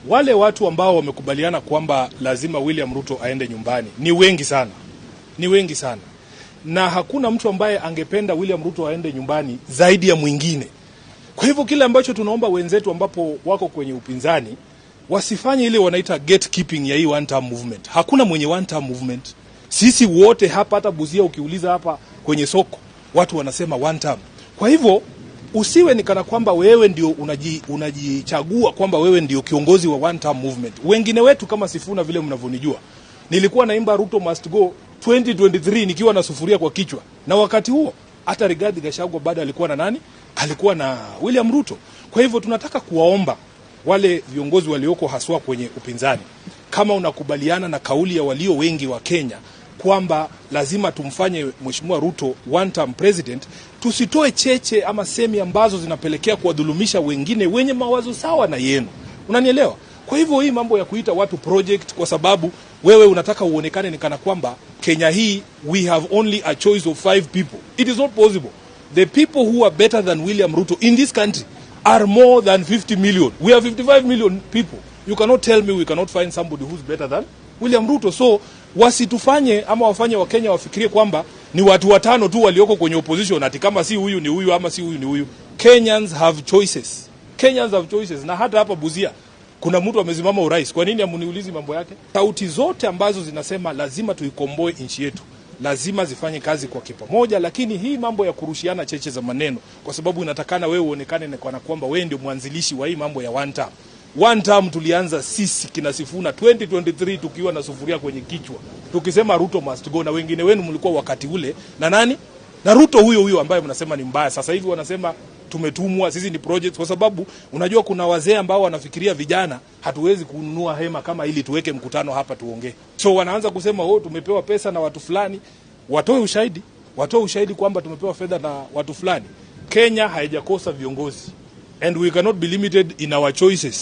Wale watu ambao wamekubaliana kwamba lazima William Ruto aende nyumbani ni wengi sana, ni wengi sana, na hakuna mtu ambaye angependa William Ruto aende nyumbani zaidi ya mwingine. Kwa hivyo kile ambacho tunaomba wenzetu ambapo wako kwenye upinzani wasifanye ile wanaita gatekeeping ya hii one term movement. Hakuna mwenye one term movement. Sisi wote hapa, hata Busia ukiuliza hapa kwenye soko, watu wanasema one term. Kwa hivyo usiwe ni kana kwamba wewe ndio unajichagua kwamba wewe ndio kiongozi wa one term movement. Wengine wetu kama Sifuna vile mnavyonijua, nilikuwa naimba "Ruto must go" 2023 nikiwa na sufuria kwa kichwa, na wakati huo hata Rigathi Gachagua bado alikuwa na nani? Alikuwa na William Ruto. Kwa hivyo tunataka kuwaomba wale viongozi walioko haswa kwenye upinzani, kama unakubaliana na kauli ya walio wengi wa Kenya kwamba lazima tumfanye Mheshimiwa Ruto one term president, tusitoe cheche ama semi ambazo zinapelekea kuwadhulumisha wengine wenye mawazo sawa na yenu. Unanielewa? Kwa hivyo hii mambo ya kuita watu project kwa sababu wewe unataka uonekane ni kana kwamba Kenya hii we have only a choice of five people. It is not possible. The people who are better than William Ruto in this country are more than 50 million. We are 55 million people. You cannot tell me we cannot find somebody who's better than William Ruto. So wasitufanye ama wafanye Wakenya wafikirie kwamba ni watu watano tu walioko kwenye opposition, ati kama si huyu ni huyu ama si huyu ni huyu. Kenyans have choices. Kenyans have choices. Na hata hapa Busia kuna mtu amesimama urais. Kwa nini hamuniulizi mambo yake? Sauti zote ambazo zinasema lazima tuikomboe nchi yetu lazima zifanye kazi kwa kipamoja, lakini hii mambo ya kurushiana cheche za maneno, kwa sababu inatakana wewe uonekane ni kana kwamba wewe ndio mwanzilishi wa hii mambo ya one term. One term tulianza sisi kina Sifuna 2023 tukiwa na sufuria kwenye kichwa tukisema "Ruto must go", na wengine wenu mlikuwa wakati ule na nani na Ruto huyo huyo ambaye mnasema ni mbaya. Sasa hivi wanasema tumetumwa sisi ni project, kwa sababu unajua kuna wazee ambao wanafikiria vijana hatuwezi kununua hema kama ili tuweke mkutano hapa tuongee, so wanaanza kusema, "Oh, tumepewa pesa na watu fulani." Watoe ushahidi, watoe ushahidi kwamba tumepewa fedha na watu fulani. Kenya haijakosa viongozi and we cannot be limited in our choices.